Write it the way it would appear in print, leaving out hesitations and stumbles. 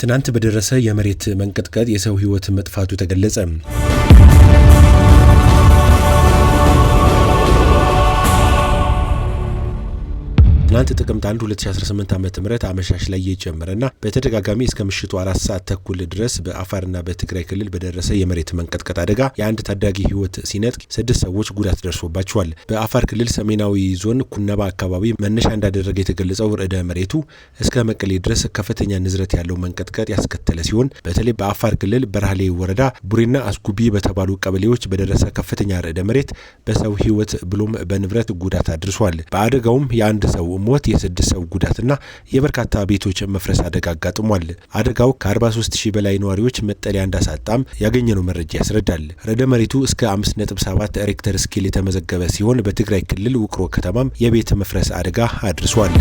ትናንት በደረሰ የመሬት መንቀጥቀጥ የሰው ሕይወት መጥፋቱ ተገለጸ። ትናንት ጥቅምት 1 2018 ዓ ም አመሻሽ ላይ የጀመረና በተደጋጋሚ እስከ ምሽቱ 4 ሰዓት ተኩል ድረስ በአፋርና በትግራይ ክልል በደረሰ የመሬት መንቀጥቀጥ አደጋ የአንድ ታዳጊ ሕይወት ሲነጥቅ ስድስት ሰዎች ጉዳት ደርሶባቸዋል። በአፋር ክልል ሰሜናዊ ዞን ኩነባ አካባቢ መነሻ እንዳደረገ የተገለጸው ርዕደ መሬቱ እስከ መቀሌ ድረስ ከፍተኛ ንዝረት ያለው መንቀጥቀጥ ያስከተለ ሲሆን፣ በተለይ በአፋር ክልል በራህሌ ወረዳ ቡሬና አስጉቢ በተባሉ ቀበሌዎች በደረሰ ከፍተኛ ርዕደ መሬት በሰው ሕይወት ብሎም በንብረት ጉዳት አድርሷል። በአደጋውም የአንድ ሰው ሞት፣ የስድስት ሰው ጉዳትና የበርካታ ቤቶች መፍረስ አደጋ አጋጥሟል። አደጋው ከ43 ሺህ በላይ ነዋሪዎች መጠለያ እንዳሳጣም ያገኘነው መረጃ ያስረዳል። ርዕደ መሬቱ እስከ 5.7 ሬክተር ስኬል የተመዘገበ ሲሆን፣ በትግራይ ክልል ውቅሮ ከተማም የቤት መፍረስ አደጋ አድርሷል።